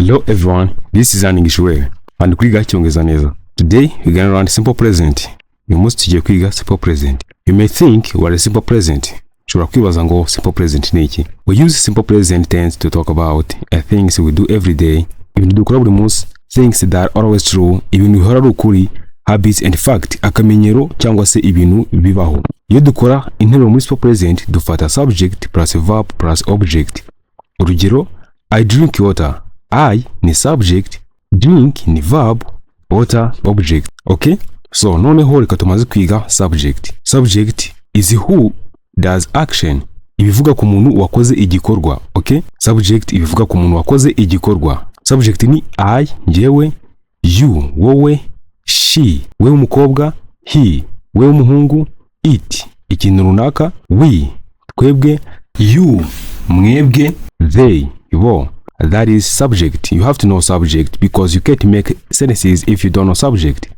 Hello everyone, this is English Way and kwiga Icyongereza neza. Today we gonna learn simple present. Uyu munsi tugiye kwiga simple present. You may think, "What is simple present?" Ushobora kwibaza ngo simple present ni iki? We use simple present tense to talk about a things we do every day. Ibintu dukora buri munsi, things that are always true, ibintu bihora ari ukuri, habits and fact, akamenyero cyangwa se ibintu bibaho. Iyo dukora interuro muri simple present, dufata subject plus verb plus object. Urugero, "I drink water." I ni subject, drink ni verb, water object. Okay? So noneho reka tumaze kwiga subject. Subject is who does action. Ibivuga ku muntu wakoze igikorwa. Okay? Subject ibivuga ku muntu wakoze igikorwa. Subject ni I, njyewe, you, wowe, she, we w'umukobwa, he, we w'umuhungu, it, ikintu runaka, we, twebwe, you, mwebwe, they, bo. That is subject. You have to know subject because you can't make sentences if you don't know subject.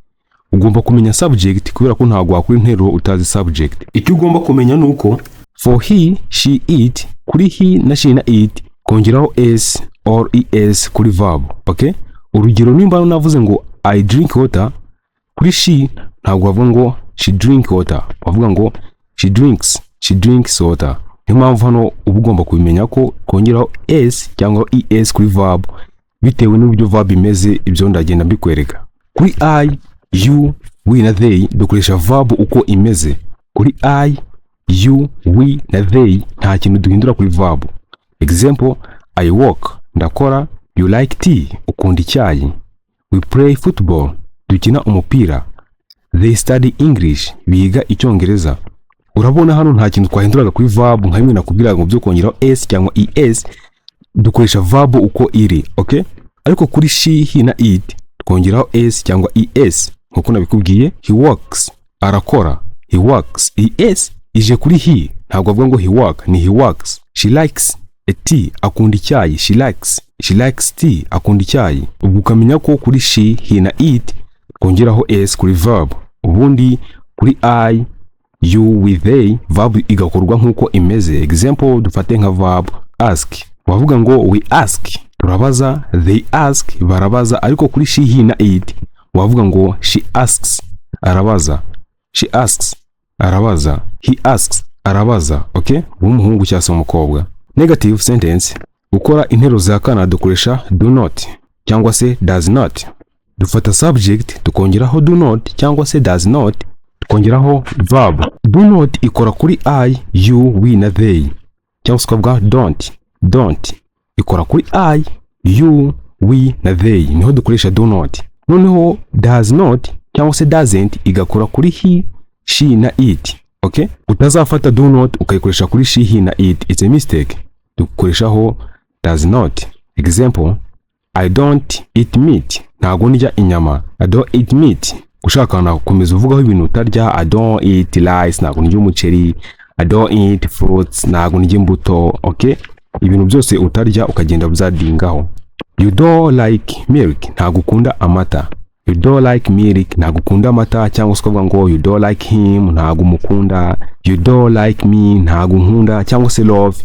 Ugomba kumenya subject kubera ko ntabwo wakora interuro utazi subject. Icyo ugomba kumenya ni uko for he, she, it, kuri he na she na it kongeraho s or es kuri verb. Okay? Urugero, nimba navuze ngo "I drink water", kuri she ntabwo bavuga ngo "she drink water", bavuga ngo "she drinks", "she drinks water". Niyo mpamvu hano uba ugomba kubimenya ko kongeraho s cyangwa es kuri verb bitewe n'uburyo verb imeze. Ibyo ndagenda mbikwereka. Kuri I, you, we na they dukoresha verb uko imeze. Kuri I, you, we na they nta kintu duhindura kuri verb. Example, "I work", ndakora. "You like tea", ukunda icyayi. "We play football", dukina umupira. "They study English", biga Icyongereza. Urabona hano nta kintu twahinduraga kuri verb, nka bimwe nakubwiraga ngo byo kongeraho s cyangwa es. Dukoresha verb uko iri, okay? Ariko kuri she, he na it twongeraho s cyangwa es nkuko nabikubwiye. "He works", arakora. "He works", es ije kuri he, ntabwo avuga ngo "he work", ni "he works". "She likes a tea", akunda icyayi. "She likes", "she likes tea", akunda icyayi. Ubwo ukamenya ko kuri she, he na it twongeraho s kuri verb, ubundi kuri I, you, we, they verb igakorwa nk'uko imeze. Example, dufate nka verb ask, wavuga ngo "we ask", turabaza, "they ask", barabaza. Ariko kuri she, he na it wavuga ngo "she asks", arabaza, "she asks", arabaza, "he asks", arabaza, okay, w'umuhungu cyangwa se umukobwa. Negative sentence, gukora interuro zihakana, dukoresha do not cyangwa se does not. Dufata subject tukongeraho do not cyangwa se does not, tukongeraho verb. Do not ikora kuri I, you, we na they, cyangwa se ukavuga don't. Don't ikora kuri I, you, we na they, niho dukoresha do not. Noneho does not cyangwa se doesn't igakora kuri he, she na it, okay? Utazafata do not ukayikoresha kuri she, he na it, it's a mistake. Dukoreshaho does not. Example, "I don't eat meat", ntago ndya inyama. "I don't eat meat." Ushaka nakomeza uvugaho ibintu utarya. "I don't eat rice", ntago ndya umuceri. "I don't eat fruits", ntago ndya imbuto, okay? Ibintu byose utarya ukagenda byadingaho. "You don't like milk", ntago ukunda amata. "You don't like milk", ntago ukunda amata, cyangwa se ukavuga ngo "you don't like him", ntago umukunda. "You don't like me", ntago unkunda, cyangwa se love.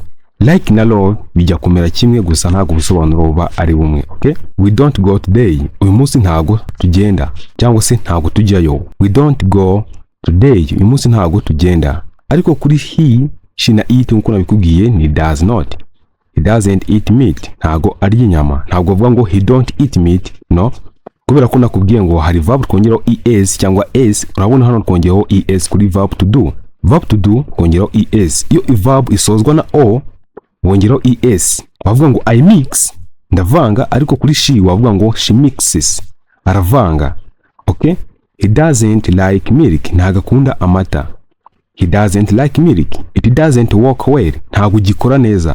Like na love bijya kumera kimwe, gusa ntabwo ubusobanuro buba ari bumwe, okay? "We don't go today", uyu munsi ntago tugenda cyangwa se ntago tujyayo. "We don't go today", uyu munsi ntago tugenda. Ariko kuri he, she na it, nkuko nabikubwiye, ni does not. "He doesn't eat meat", ntago arya inyama. Ntabwo bavuga ngo "he don't eat meat", no, kubera ko nakubwiye ngo hari verb twongeraho es cyangwa s. Urabona hano twongeyeho es kuri verb to do. Verb to do twongeraho es. Iyo verb isozwa na o, wongeraho es. Wavuga ngo "I mix", ndavanga. Ariko kuri she wavuga ngo "she mixes", aravanga, okay? "He doesn't like milk", ntago akunda amata. "He doesn't like milk." "It doesn't work well", ntabwo gikora neza.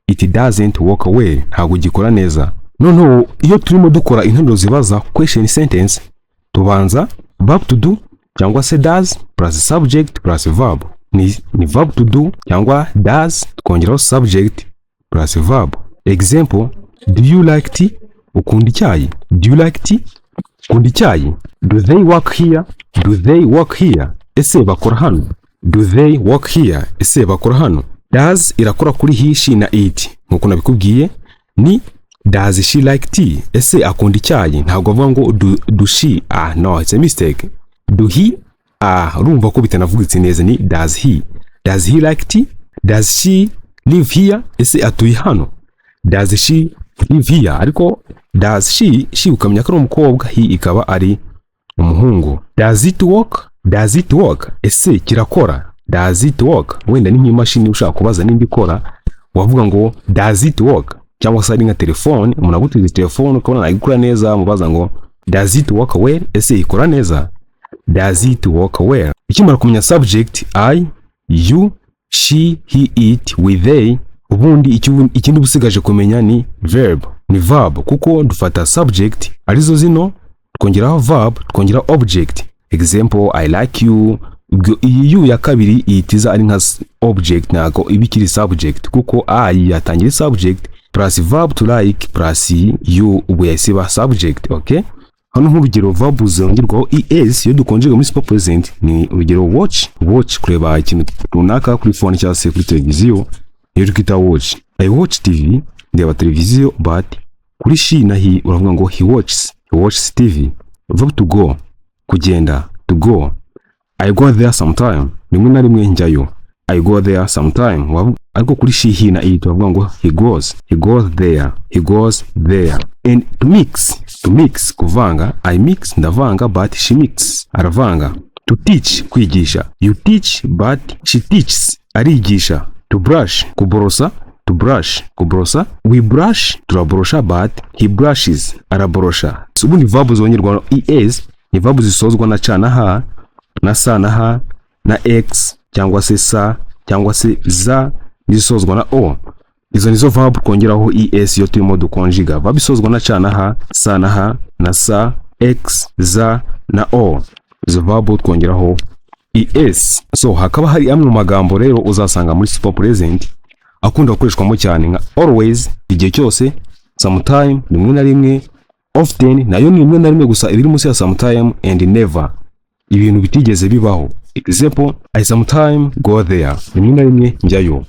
"It doesn't work well", ntabwo gikora neza. Noneho iyo turimo dukora interuro zibaza, question sentence, tubanza verb to do cyangwa se does plus subject plus verb. Ni verb to do cyangwa does, twongeraho subject plus verb. Example, "Do you like tea?" Ukunda icyayi? "Do you like tea?" Ukunda icyayi? "Do they work here?" "Do they work here?" Ese bakora hano? "Do they work here?" Ese bakora hano? Does irakora kuri he, she na it nkuko nabikubwiye. Ni Does she like tea? Ese akunda icyayi? Ntabwo avuga ngo do she. Ah no, it's a mistake. Do he? Ah, urumva ko bitanavugitse neza, ni does he. Does he like tea? Does she live here? Ese atuye hano? Does she live here? Ariko does she, she ukamenya ko ari umukobwa, he ikaba ari umuhungu. Does it work? Does it work? Ese kirakora? Does it work? Wenda ni nk'imashini ushaka kubaza nimba ikora, wavuga ngo "Does it work?" Cyangwa se ari nka telefone, umuntu agutiza telefone ukabona ntabwo ikora neza, mubaza ngo "Does it work well?" Ese ikora neza? Does it work well? Ukimara kumenya subject, I, you, she, he, it, we, they, ubundi ikindi uba usigaje kumenya ni verb, ni verb, kuko dufata subject arizo zino, twongeraho verb, twongeraho object. Example, "I like you." Ubwo iyi you ya kabiri ihita iza ari nka object, ntabwo iba ikiri subject, kuko I yatangira subject plus verb to like plus you, ubwo yahise iba subject. Okay, hano nk'urugero, verb zongerwaho es iyo dukonjega muri simple present ni urugero watch. Watch, kureba ikintu runaka kuri phone cyangwa se kuri televiziyo, iyo twita watch. I watch TV, ndeba televiziyo, but kuri she na he uravuga ngo he watches, he watches TV. Verb to go, kugenda, to go. I go there sometime, rimwe na rimwe njyayo. I go there sometime. Ariko kuri she, he na it turavuga ngo he goes, he goes there, he goes there. And to mix, to mix, kuvanga. I mix, ndavanga, but she mix, aravanga. To teach, kwigisha. You teach, but she teaches, arigisha. To brush, kuborosa. To brush, kuborosa. We brush, turaborosha, but he brushes, araborosha. So ubundi verb zongerwa es ni verb zisozwa na c na h na s na h na x cyangwa se s cyangwa se z n'izisozwa na o. Izo nizo verb twongeraho es iyo turimo dukonjiga. Verb isozwa na c na h, s na h na s, x, z na o, izo verb twongeraho es. So hakaba hari amwe mu magambo rero uzasanga muri simple present akunda gukoreshwamo cyane, nka always, igihe cyose, sometime, rimwe na rimwe, often, nayo ni rimwe na rimwe gusa ibiri munsi ya sometime, and never, ibintu bitigeze bibaho. Example, I sometime go there, rimwe na rimwe njyayo.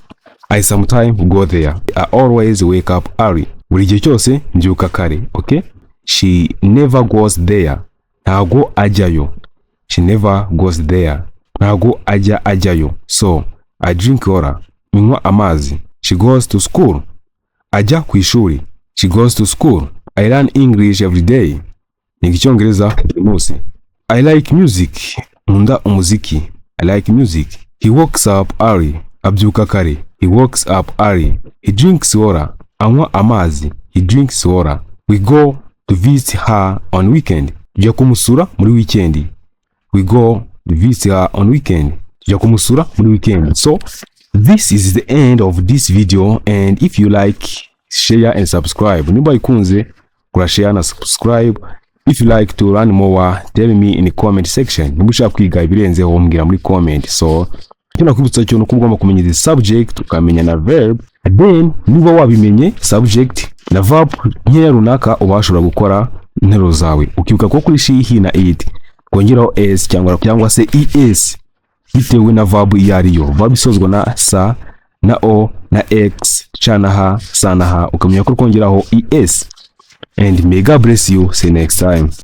I sometime go there. I always wake up early, buri gihe cyose mbyuka kare. Okay, she never goes there, ntago ajyayo. She never goes there, ntago ajya ajyayo. So I drink water, nywa amazi. She goes to school, ajya ku ishuri. She goes to school. I learn English every day, niga Icyongereza buri munsi. I like music, nkunda umuziki. I like music. He wakes up early, abyuka kare. He wakes up early. He drinks water, anywa amazi. He drinks water. We go to visit her on weekend, tujya kumusura muri weekend. We go to visit her on weekend, tujya kumusura muri weekend. So this is the end of this video, and if you like, share and subscribe. Niba ikunze, kora share na subscribe. If you like to learn more, tell me in the comment section. Niba ushaka kwiga ibirenzeho, mbwira muri comment. So icyo nakwibutsa cyo ni uko ugomba kumenya the subject, ukamenya na verb. Then niba wabimenye subject na verb nkeya runaka, uba washobora gukora interuro zawe. Ukibuka ko kuri she, he na it twongeraho s cyangwa se es bitewe na verb iyo ariyo. Verb isozwa na s na o na x, c na h, s na h, ukamenya ko twongeraho es. And may God bless you. See you next time.